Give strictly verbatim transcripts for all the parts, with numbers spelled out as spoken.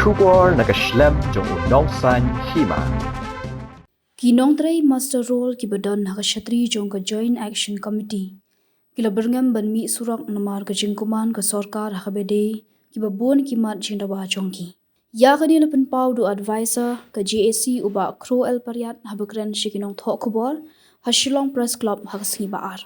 Khubor na ka shlem jong u nongsaiñ hima. Ki nongtrei muster roll kiba don ha ka shatri jong ka Joint Action Committee ki la byrngem ban mih surok namar ka jingkuman ka sorkar ha kaba dei kiba bun ki mat jingdawa jong ki. Ïa kane la pynpaw da u advisor ka J A C u Bah Khrol Pariat haba kren sha ki nongthoh khubor ha Shillong Press Club ha ka sngi ba ar.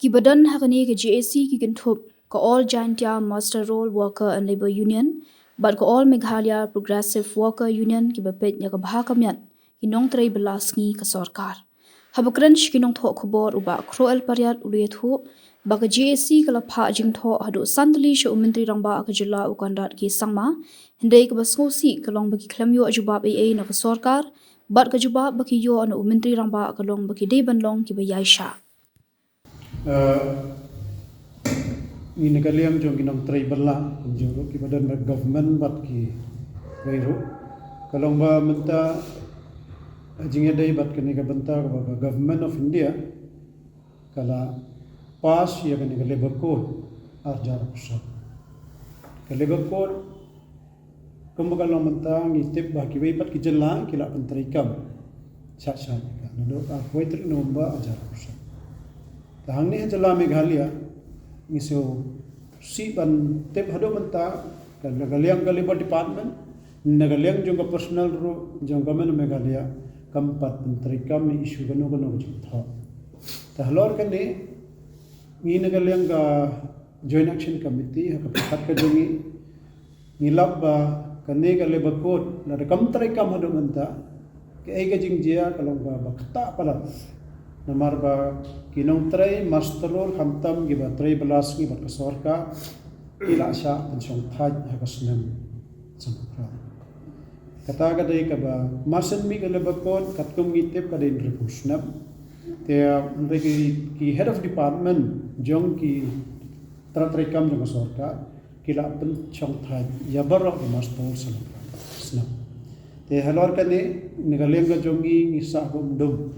Kiba don ha kane ka J A C ki kynthup ka All Jaintia Muster Roll Worker and Labour Union bad ka All Meghalaya Progressive Worker Union kiba peit ïa ka bha ka miat ki nongtrei bylla sngi ka sorkar. Haba kren sha ki nongthoh khubor u Bah Khrol Pariat u la ïathuh ba ka J A C ka la phah jingthoh haduh san tylli sha u Myntri Rangbah ka jylla u Conrad K Sangma, hynrei kaba sngewsih ka long ba ki khlem ïoh jubab ei ei na ka sorkar bad ka jubab ba ki ïoh na u Myntri Rangbah ka long ba ki dei ban long kiba ïaishah. Ngi na ka liang jong ki nongtrei bylla, jong ruh kiba don bad government bad kiwei ruh, ka long ba mynta jingïadei bad kane ka bynta kaba ka Government of India ka la pass ïa kane ka Labour Code ar hajar arphew san. Ka Labour Code kumba ka long mynta ngi tip ba kiwei pat ki jylla ki la pyntreikam. Sha sha ka naduh ka arphew wei tarik November ar hajar arphew san. Te hangne ha jylla Meghalaya ngi sngewsih ban tip haduh mynta ka na ka liang ka Labour Department, na ka liang jong ka personnel ruh jong ka Government Meghalaya kam pat pyntreikam ïa issue kano kano ka jingthoh. Te halor kane ngi na ka liang ka Joint Action Committee ha ka pyrkhat ka jong ngi, ngi lap ba kane ka Labour Code lada kam treikam haduh mynta, kaei ka jingjia ka long ba kata palat. Namar ba ki nongtrei muster roll khamtam kiba trei bylla sngi bad ka sorkar ki la shah pynshongthait ha ka snem sanphew phra. Kata ka dei kaba mar shen mih ka Labour Code katkum ngi tip ka dei hynriewphew snem. Te hynrei ki head of department jong ki trai treikam jong ka sorkar ki la pynshongthait ïa baroh ki muster roll sanphew phra snem. Te halor kane na ka liang ka jong ngi ngi sngewbha ban ong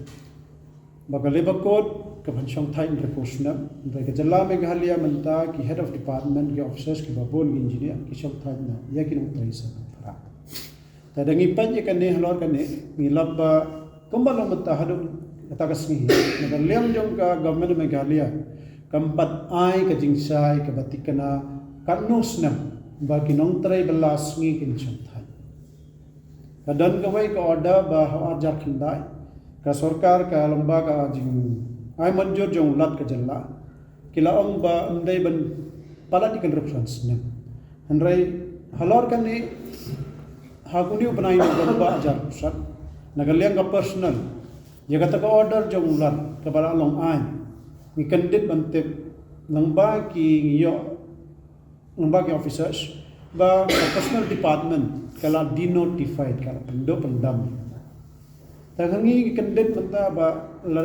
ba ka Labour Code ka pynshongthait hynriewphew snem, hynrei ka jylla Meghalaya mynta ki head of department, ki officers kiba bun, ki engineer ki shongthait na ïa ki nongtrei sanphew phra. Te da ngi peit ïa kane halor kane ngi lap ba kumba long mynta haduh kata ka sngi na ka liang jong ka Government Meghalaya kam pat ai ka jingshai kaba thikna katno snem ba ki nongtrei bylla sngi kin shongthait. Ka don kawei ka order ba ha ar hajar khyndai ka sorkar ka long ba ka jingai mynjur jong u Lat ka jylla ki la ong ba ym dei ban palat ïa ka hynriewphew san snem. Hynrei halor kane ha une u bnai November ar hajar arphew san na ka liang ka personnel ïa kata ka order jong u Lat kaba la long aiñ ngi kyndit ban tip lyngba ki ngi ïoh lyngba ki officers ba ka personnel department ka la denotified, ka la pynduh pyndam. Te ha ngi ngi kyndit mynta ba la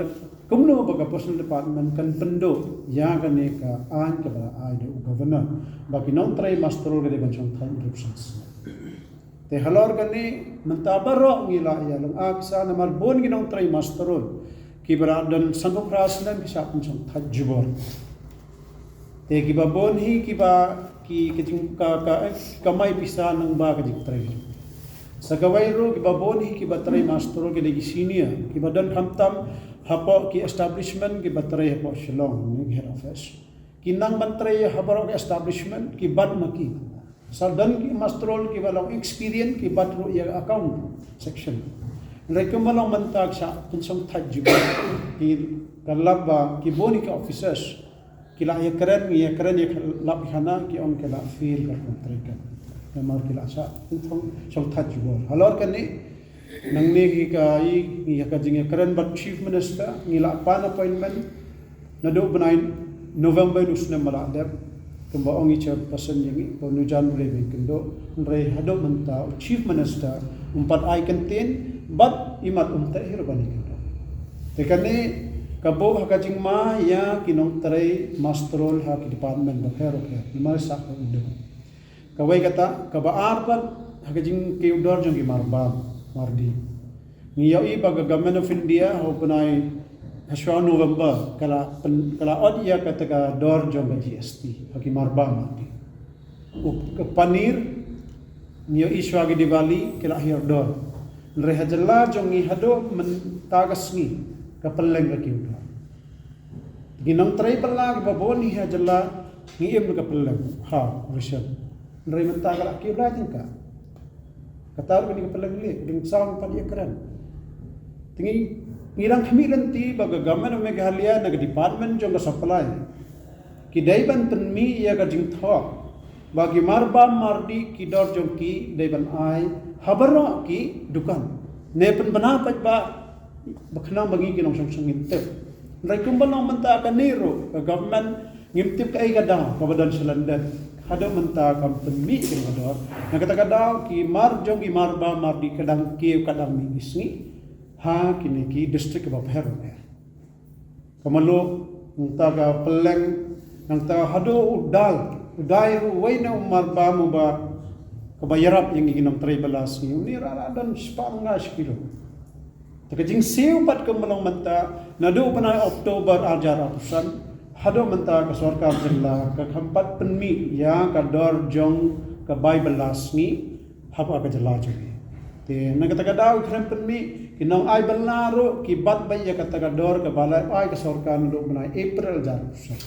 kumno ba ka personnel department kan pynduh ïa kane ka aiñ kaba la ai da u governor ba ki nongtrei muster roll ka dei ban shongthait hynriewphew san snem. Te halor kane mynta baroh ngi la ïa long a pisa namar bun ki nongtrei muster roll kiba la don sanphew phra snem ki shah pynshongthait jubor. Te kiba bun hi kiba ki ka jing ka ka eh, kamai pisa nang ba ka jingtrei. Sa kawei ruh kiba bun hi kiba trei muster roll ki dei ki senior kiba don khamtam hapoh ki establishment kiba trei hapoh Shillong ne ki head office. Ki nang ban trei ha baroh ki establishment ki bat ma ki. Sa don ki muster roll kiba long experience ki bat ruh ïa account section. Hynrei kumba long mynta ki shah pynshongthait jubor ki ka lap ba ki bun ki officers ki la ïakren ngi ïakren ïa ka lap ïa khana ki ong ki la fail ka rukom treikam. Namar ki la shah pynshongthait jubor. Halor kane nangne hi ka i ngi ïa ka jingïakren bad Chief Minister ngi la pan appointment naduh bnai November u snem ba la dep. Kumba ong i chairperson ïa ngi ba u Nujan Blei ba i kynduh, hynrei haduh mynta u Chief Minister um pat ai kyntien bad imat um teh hi ruh ban i kynduh. Te kane ka buh ha ka jingma ïa ki nongtrei muster roll ha ki department bapher bapher namar sa ka u dei. Kawei kata kaba ar pat ha ka jingkiew dor jong ki marbam mardi. Ngi ïohi ba ka Government of India ha u bnai ha shwa November ka la pyn ka la ot ïa kata ka dor jong ka G S T ha ki marbam mardi. U ka paneer Ngi ïohi shuwa ki Diwali ki la hiar dor. Hynrei ha jylla jong ngi haduh mynta ka sngi ka pylleng ka kiew dor. Ngi nongtrei bylla kiba bun hi ha jylla ngi im ka pylleng ha Rishon. Hynrei mynta ka la kiew lai tyngka. Kata ruh kane ka pylleng leh dang saw pat ïa kren. Te ngi ngi dang khmih lynti ba ka government of Meghalaya na ka department jong ka supply ki dei ban pynmih ïa ka jingthoh ba ki marbam mardih ki dor jong ki dei ban ai ha baroh ki dukan. Ne pynbna pat ba ba khnang ba ngi ki nongshong shnong ngin tip. Hynrei kumba long mynta kane ruh ka government ngim tip kaei ka daw kaba don sha lyndet. Haduh mynta kam pynmih kane ka dor. Na kata ka daw ki mar jong ki marbam mardih ka dang kiew ka dang mih ki sngi ha kine ki district kaba pher pher. Ka malu nangta ka pylleng nangta haduh u dal u dai ruh uwei na u marbam uba kaba ïarap ïa ngi ki nongtrei bylla sngi, uni ra la don spah bnga shi kilo. Te ka jingsiew pat kumba long mynta naduh u bnai October arhajar arphew san haduh mynta ka sorkar jylla ka kham pat pynmih ïa ka dor jong ka bai bylla sngi hapoh ka jylla jong ngi. Te na kata ka daw khlem pynmih ki nongai bylla ruh ki bat beit ïa kata ka dor kaba la ai ka sorkar naduh u bnai April arhajar arphew san.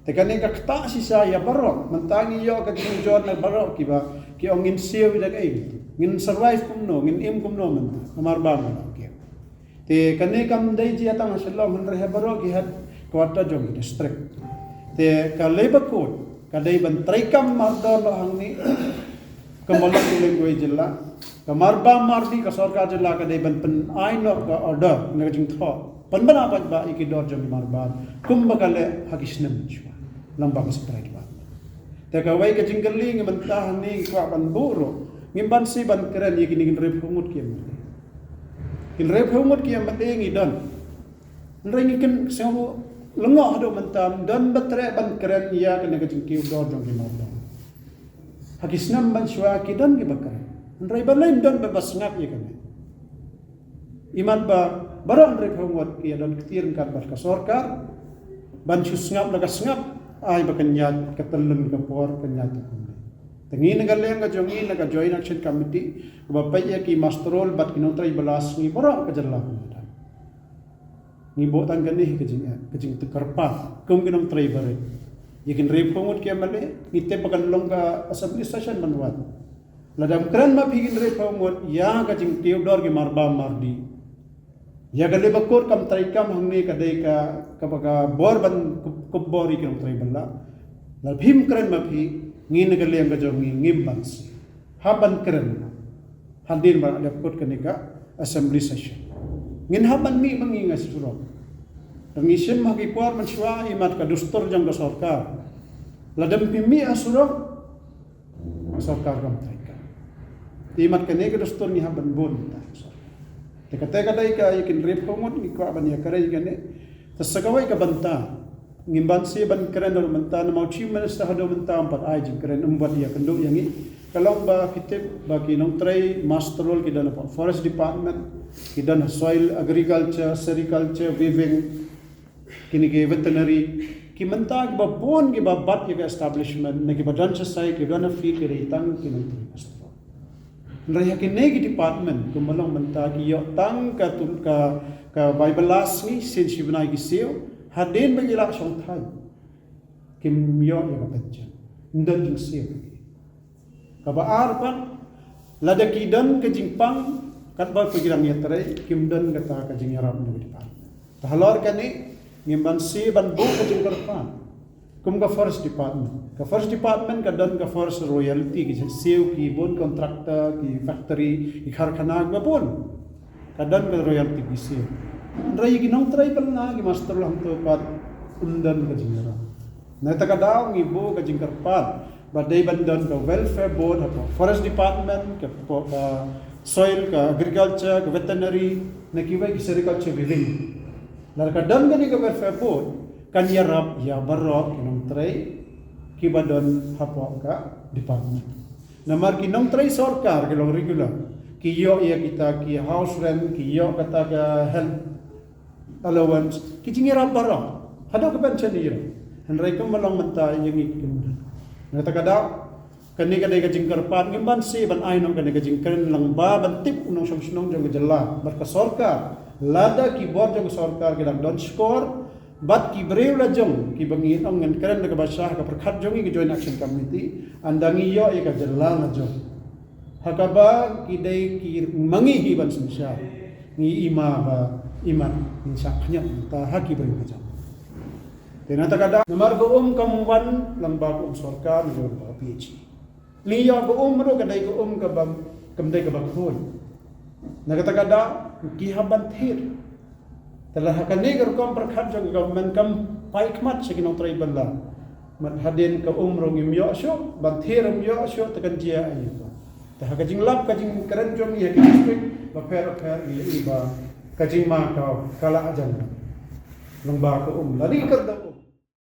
Te kane ka ktah shisha ïa baroh, mynta ngi ïoh ka jingjot na baroh kiba ki ong ngin siew ïa da kaei, ngin survive kumno, ngin im kumno mynta namar ba mynta ki. Te kane kam dei jia tang ha Shillong, hynrei ha baroh ki headquarter jong ki district. Te ka Labour Code ka dei ban treikam mardor noh hangne. Ka Mawlai Tuling Wei jylla, ka marbam mardih ka sorkar jylla ka dei ban pynai noh ka order na ka jingthoh pynbna pat ba ïa ki dor jong ki marbam kumba ka leh ha ki snem shuwa lang ba ka supply department. Te kawei ka jingkylli ngi mynta hangne ngi kwah ban buh ruh, ngim banse ban kren ïa kine ki hynriewphew ngut ki M L A. Ki hynriewphew ngut ki M L A ngi don. Hynrei ngi kyn sngewbha lyngngoh haduh mynta ym don ba treh ban kren ïa kane ka jingkiew dor jong ki marbam. Ha ki snem ban shuwa ki don kiba kren. Hynrei balei ym don ba ba sngap ïa kane. Imat ba baroh hynriewphew ngut ki ïa don kti ryngkat bad ka sorkar ban shu sngap la ka sngap ai ba kan ïaid ka tyllun ka por kan ïaid ka kumne. Te ngi na ka liang ka jong ngi na ka Joint Action Committee kaba peit ïa ki muster roll bad ki nongtrei bylla sngi baroh ka jylla. Ngi buh tang kane hi ka jing ka jingtip kyrpad kum ki nongtrei barit. Ïa ki hynriewphew ngut ki M L A ngi tip ba kan long ka assembly session ban wan. Lada ym kren ma phi ki hynriewphew ngut ïa ka jingkiew dor ki marbam mardih, ïa ka Labour Code kam treikam hangne ka dei ka kaba ka bor ban kup bor ïa ki nongtrei bylla. Lada phim kren ma phi ngi na ka liang ka jong ngi ngim banse. Hap ban kren hadien ba la dep kut kane ka assembly session. Ngin hap ban mih ma ngi nga surok. Te ngi shim ha ki por mynshuwa imat ka dustur jong ka sorkar. Lada ym pi mih ha surok ka sorkar kam treikam. Te imat kane ka dustur ngi hap ban bun ta ha surok. Te kata ka dei ka ïa ki hynriewphew ngut ngi kwah ban ïa kren ïa kane. Te sa kawei ka bynta ngim banse ban kren haduh mynta namar u Chief Minister haduh mynta um pat ai jingkren, um pat ïa kynduh ïa ngi. Ka long ba ki tip ba ki nongtrei muster roll ki don ha Forest Department, ki don ha Soil, Agriculture, Sericulture, Weaving, kine ki Veterinary, ki mynta kiba bun kiba bat ïa ka establishment ne kiba don sha side, ki don ha field, ki dei tang ki nongtrei muster roll. Hynrei ha kine ki department kumba long mynta ki ïoh tang ka tun ka ka bai bylla sngi sien shi bnai ki siew, hadien ba ki lah shong thaiñ kim ïoh ïa ka pension. Ym don jingsiew. Kaba ar pat lada ki don ka jingpang katba ki dang ïatrei kim don kata ka jingïarap na ka department. Te halor kane ngim banse ban buh ka jingkyrpad. Kum ka Forest Department. Ka Forest Department ka don ka forest royalty, ki siew ki bun contractor, ki factory, ki karkhana kiba bun. Ka don ka royalty ki siew. Hynrei ki nongtrei bylla ki muster roll hangto pat ym don ka jingïarap. Na kata ka daw ngi buh ka jingkyrpad ba dei ban don ka welfare board ha ka Forest Department, ka, ka soil, ka agriculture, ka veterinary, na kiwei ki sericulture, weaving. Lada ka don kane ka welfare board kan ïarap ïa baroh ki nongtrei kiba don hapoh ka department. Namar ki nongtrei sorkar ki long regular, ki ïoh ïa kita ki house rent, ki ïoh kata ka health allowance, ki jingïarap baroh. Haduh ka pension ïa. Hynrei kumba long mynta ïa ngi kim don. Na kata ka daw Kane ka dei ka jingkyrpad, ngim banse ban ai noh kane ka jingkren lyngba ban tip u nongshong shnong jong ka jylla bad ka sorkar. Lada ki bor jong ka sorkar ki dang don shkor bad ki briew la jong kiba ngi ong ngan kren da kaba shah ha ka pyrkhat jong ngi ka Joint Action Committee, ynda ngi ïoh ïa ka jylla la jong ha kaba ki dei ki ma ngi hi ban synshar, ngi i ma ba i mat ngi shah khñiot mynta ha ki briew ka jong. Te na kata ka daw, namar ka um kam wan lyngba ka um sorkar, lyngba ka P H E. Ngi ïoh ka um ruh ka dei ka um kaba kam dei kaba khuid. Na kata ka daw ki hap ban thied. Te lada ha kane ka rukom pyrkhat jong ka government kam poi khmat sha ki nongtrei bylla, mat hadien ka um ruh ngim ïoh shuh, ban thied ruh ngim ïoh shuh, te kan jia aïu? Te ha ka jinglap ka jingkren jong ngi ha ki district bapher bapher ngi ïohi ba ka jingma ka ka la jan lyngba ka um. Lada ngi kyrdoh